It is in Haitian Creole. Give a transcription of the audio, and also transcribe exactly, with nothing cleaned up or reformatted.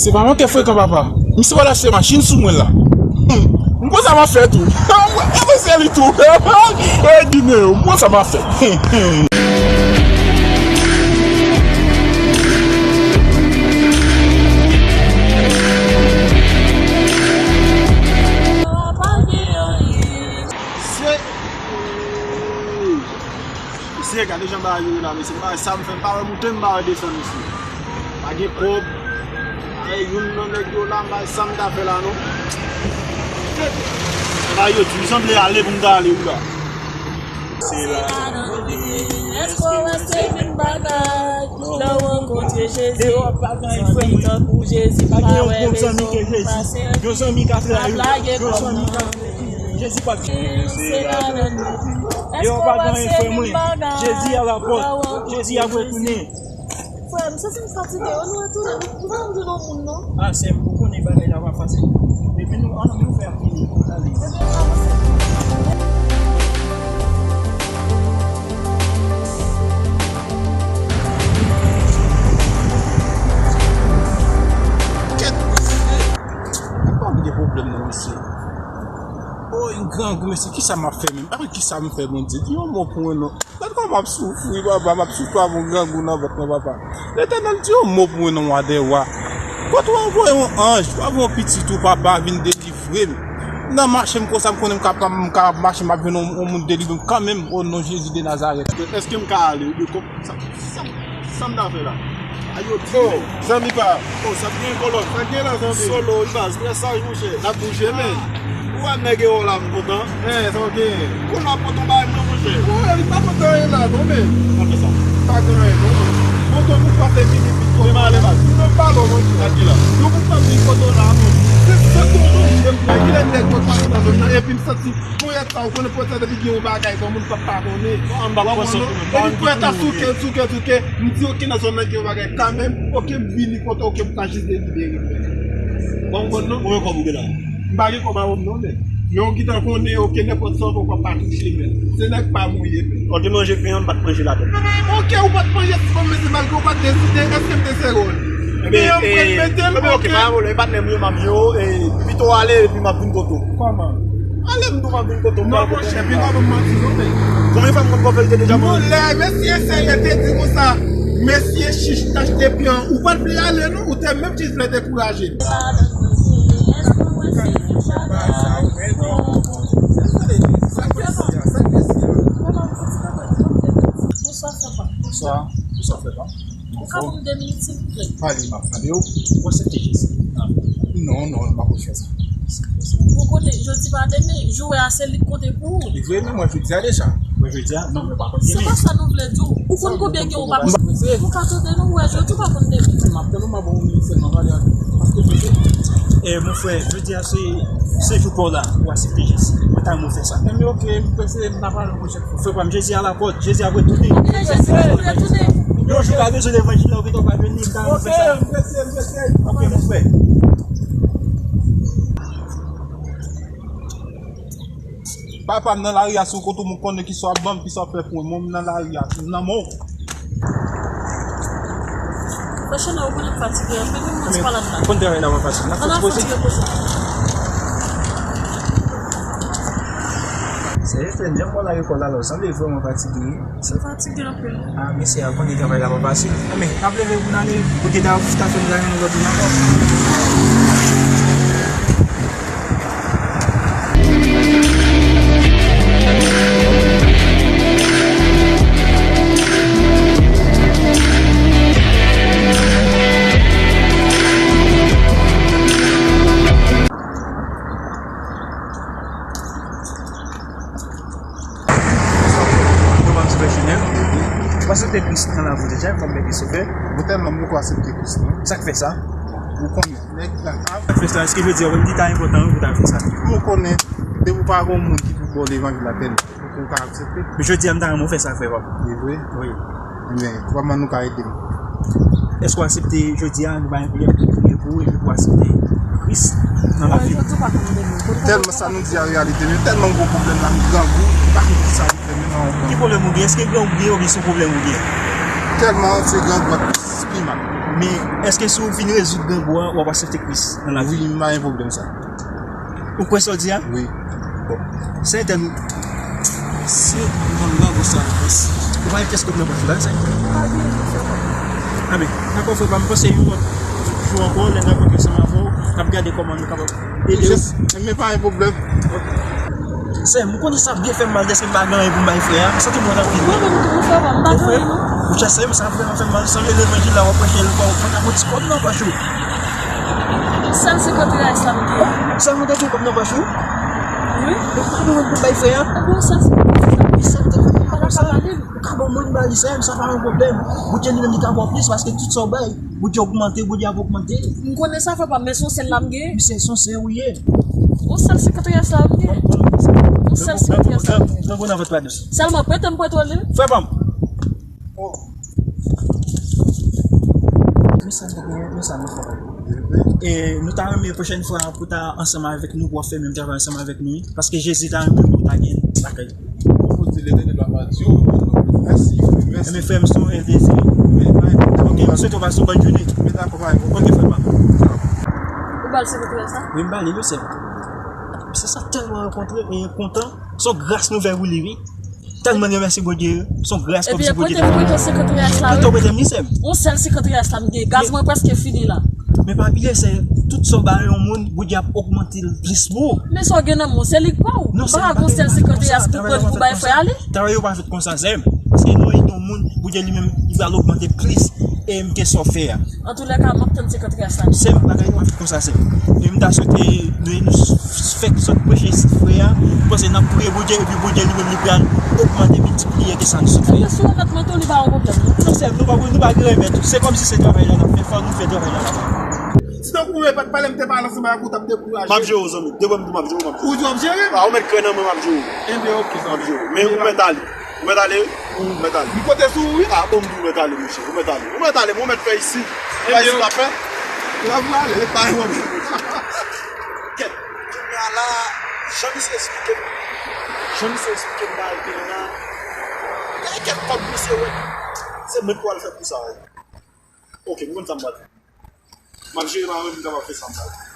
Se pa manke frekan, papa. Misye pral achte machin sou mwen la. Hmm. M konn sa m ap fè tou. E mwen se li tou. E Guinéen yo, m konn sa m ap fè. Se Mesye, gade jan bagay yo ye la, mesye. Bagay sa m fè, m pa wè moute, m pa wè desann, mesye. Pa gen kòb. Ay, youn nan nèg yo la, m pa wè sa m ta fè la, non. Bagay yo di, m sanble ale pou m ta ale, wi, la. Se la. Èske w wè se menm bagay lè w rankontre Jezi? Zanmi tankou Jezi pa wè rezon pase anyen. Ap lage kòb nan Jezi pa gen. Se la nan nou. Èske w pa gen anyen, frè mwen? Jezi a la pòt. Jezi ap retounen. Frè m, santi m fatige. Ann nou retounen. Nou pa janm jwenn yon moun, non. Ah, sè m, ou konnen bagay la pa fasil. Epi nou, ann nou fè yon fini. Ann ale. Ebyen, nou avanse. Kèt, mesye. Kòman m gen pwoblèm nan, mesye? Oh, yon grangou, mesye, kisa m ap fè menm? Apre kisa m fè, Bondye? Di yon mo pou mwen non. Gad kòman m ap soufri, papa, m ap soufri avè yon grangou nan vant mwen, papa. Letènèl, di yon mo pou mwen non, wa dè wa. Kote w anvoye yon anj, w anvoye yon pitit ou, papa, vin delivre m. Nan mache m konsa, m konnen m ka, m ka mache, m ap jwenn yon, yon moun delivre m kanmenm, o non Jezi de Nazarèt. Èske m ka ale, wi, kòm Sa, sa, sa m ta fè la? Ayo, di. Oh, zanmi pa. Oh, sa t gen kolòt. Sa t gen la, zanmi? Solo, wi, baz, trè saj, monchè. N ap bouje, men. Ou wè nèg yo la, m kontan. Eh, sa w gen? Kounye a pote yon bagay mwen, monchè. Ou wè, li pa pote anyen la, non, men. Sa fè sa. Pa gen anyen, non, men. Pote pou pase vini, vini. Devan ale, baz. Mwen pa lò, monchè. Sa t gen la? Yo pou fè vini kote w la, men. Se, se tou, non, men. Kilè nèg yo pase nan zòn nan, epi m santi Ponyèt sa, ou konnen ponyèt sa depi gen yon bagay, bon, moun p ap padone. Bon, m pa konprann sa tou non. Epi ponyèt sa souke, souke, souke. M di, oke, nan zòn nan gen yon bagay kanmenm. Oke, m vini kote, oke, m ta jis delibere. Bon, m konn non. Konbyen kòb ou gen la? M pa gen kòb avè m non, men. Men ou gentan konnen, oke, nenpòt sa w fè, w p ap pa touche, men. Se nèg pa m ou ye, men. Ou te manje pen an, m pa t manje ladan. Oke, ou pa t manje, se pa, men se malgre ou pa t deside, èske m te sere w? Ebyen, pen an, m pral mete l, oke. Ebyen, oke, pa gen pwoblèm, e patnè m yo, m ap yo, e pito w ale, epi m ap vin kote w. Kòman? Ale m tou m ap vin kote w. Non, monchè, vin pa ban m manti non, men. Konbyen fwa m konn ba w verite deja, mwen? Yon lè, mesye serye te di konsa, mesye chich t achte pen an, ou pa t vle ale non, ou te menm jis vle dekouraje m. Bonswa, papa. Bonswa. Bonswa, frè pa m. Ou ka ban m de minit, silvouplè? Pale, m ap tande w. Ou aksepte Jezi? Non, non, m pa konn fè sa. Ou konnen, jodi pa demen, jou a se li k konte pou ou. Li vre, men mwen jodi a deja. Mwen jodi a, non, mwen pa konn demen. Se pa sa nou vle di w. Ou konn konbyen gen ou pa konn. Ou ka tande nou, ou wè, jodi ou pa konn demen. M ap tande w, m ap ba w minit sèlman, pale avè m. Paske jodi, eh, mon frè, jodi a se, se jou pa w la, ou aksepte Jezi. Mwen ta renmen w fè sa. Ebyen, oke, m prese, m ta pale yon pwochèn fwa. Frè pa m, Jezi a la pòt, Jezi ap retounen. Yon jou w ka bezwen levanjil la, ou gentan pa jwenn li, m ta renmen w fè sa. Oke, m prese, m prese. Oke, mon frè. Papa, m nan lari a, si w kote w, m konnen kisa w ap ban m, kisa w ap fè pou mwen. Mwen, m nan lari a, m nan men w. Frè Chanèl, ou konnen m fatige anpil, wi, mwen se malad la. Konn travay la, mwen fatige. N ap fè ti poze. Sèje, frè, lè m wè w lage kò w la, la, w sanble vrèman fatige, wi. M fatige anpil. Ah, mesye a konnen travay la pa fasil. Anben, n ap leve pou n ale. Ou te ta, ta fè m gade yon lòt moun ankò. Ou pa aksepte Kris nan lavi w deja, kòm mèt e sovè? Mwen tèlman m poko aksepte Kris, non. Sa k fè sa? Ou konnen, nèg la ap. Sa k fè sa? Èske jodi a, ou menm ki ta enpòtan, wi, pou ta fè sa? Ou konnen, depi w pa gen yon moun ki pou ba w levanjil la, tèlman, ou ka aksepte. Men jodi a, m ta renmen w fè sa, frè pa m. Se vre? Wi. Ebyen, kòman nou ka ede m? Èske w aksepte jodi a, nou bay yon priyè pou nou priye pou ou epi pou w aksepte Kris nan lavi w? Tèlman sa nou di a reyalite, men tèlman gwo pwoblèm la, m grangou, m pa konn kisa pou fè, men nan yon pwen. Ki pwoblèm ou gen? Èske grangou gen oubyen se yon pwoblèm ou gen? Tèlman se grangou a plis pi mal. Men, èske si w fin rezoud grangou a, w ap aksepte Kris nan lavi? Wi, m pa gen pwoblèm sa. Ou kwè sa w di a? Wi. Bon. Sètèn. Se yon grangou sa, Kris. Ou pa gen pyès kòb nan pòch ou la, sa? Amen. Dakò, frè pa m, m panse yon lòt jou ankò, lè n ap rankontre ansanm avè w, n ap gade kòman nou kapab ede w. Men pa gen pwoblèm. Sè m, ou konnen sa byen fè m mal dèske m pa gen anyen pou m bay frè a. M santi m wont anpil. Mwen menm tou, frè pa m, m pa gen anyen non. Ou tchase m, sa vrèman fè m mal. Sanble levanjil la, w ap preche l, w pa, w pa ka pran ti kòb nan pòch ou. Sèl senkant reyal sa m gen. Sèlman w te gen kòb nan pòch ou? Wi. Ou pa gen anyen pou bay frè a? Ebyen, sèl senkant reyal sa m gen. Sa te fè m konsa. Ou ka ban mwen, m ba li, sè m, sa pa yon pwoblèm. Bondye li menm, li ka ba w plis paske tout sa w bay. Bondye ogmante, Bondye ap ogmante. M konnen sa, frè pa m, men se yon sèl la m gen. Misye se yon sè ou ye. Yon sèl senkant reyal sa m gen. Yon sèl senkant reyal sa m gen. Nan bon nan vant pa dous. Sèlman prete m prete w li. Frè pa m. Oh. Men sa m ta gen, men sa m fè. E nou ta renmen pwochèn fwa pou ta ansanm avèk nou, pou w ap fè menm travay ansanm avèk nou, wi. Paske Jezi ta renmen pou w ta gen lakay. Pou di Letènèl papa Dye w, mèsi, mèsi. Ebyen, frè m, se yon plezi. Ok, m swete w pase yon bòn jounen. Ok, frè pa m. Ou ba l senkant reyal sa? Wi, m ba li, wi, sè m. Misye sa tèlman kontan, e kontan. Se yon gras nouvèl pou li, wi. Tèlman n remèsye Bondye, se yon gras kòmsi Bondye ta. Ebyen, prete m, prete w senkant reyal sa, wi. Prete w, prete m li, sè m. Yon sèl senkant reyal sa m gen. Gaz mwen prèske fini la. Men pa bliye, sè, tout sa w ba yon moun, Bondye ap ogmante l plis pou ou. Men sa w gen nan men w, se li k ba w. Non, sè m, pa gen yon sèl senkant reyal pou pran pou bay frè a li. Travay yo pa fèt konsa, sè m. Paske nou ede yon moun, Bondye li menm, li pral ogmante plis. E m gen sa w fè a. Antoulèka, m ap tann senkant reyal sa. Sè m, bagay yo pa fèt konsa, sè m. E m ta swete nou, nou s-, s-, fè sot preche frè a. M panse n ap priye Bondye, epi Bondye li menm li pral ogmante, miltipliye ke sa nou sot fè. Ebyen, si w remèt mwen tou, li pa yon pwoblèm, non. Non, sè m, nou pa, nou pa gen remèt. Se kòmsi se travay la n ap fè, fò nou fè travay la n ap fè. Si tankou mwen pa t pale, m te pale ansanm avèk ou, w t ap dekouraje. M ap jere w, zanmi. De bò m di w m ap jere w, m ap jere w. Ou di w ap jere m? A, ou mèt kwè nan mwen, m ap jere w. Ebyen, ok, zanmi. M ap jere w. Men ou mèt ale. Ou mèt ale wi. Ou mèt ale. M konte sou ou wi. A bon, m di w mèt ale, monchè. Ou mèt ale. Ou mèt ale, men ou mèt fè isit. Fè isit w ap fè. Lè m ale, pa yon pwoblèm. Kèt, kounye a la, jan misye esplike m, jan misye esplike m bagay ki gen la, gen kèk kòb misye wè. Se mwen k pral fè pou sa wi. Ok, m konn sa m pral fè. M ap jere pa mwen, m kapab fè sa m pral fè.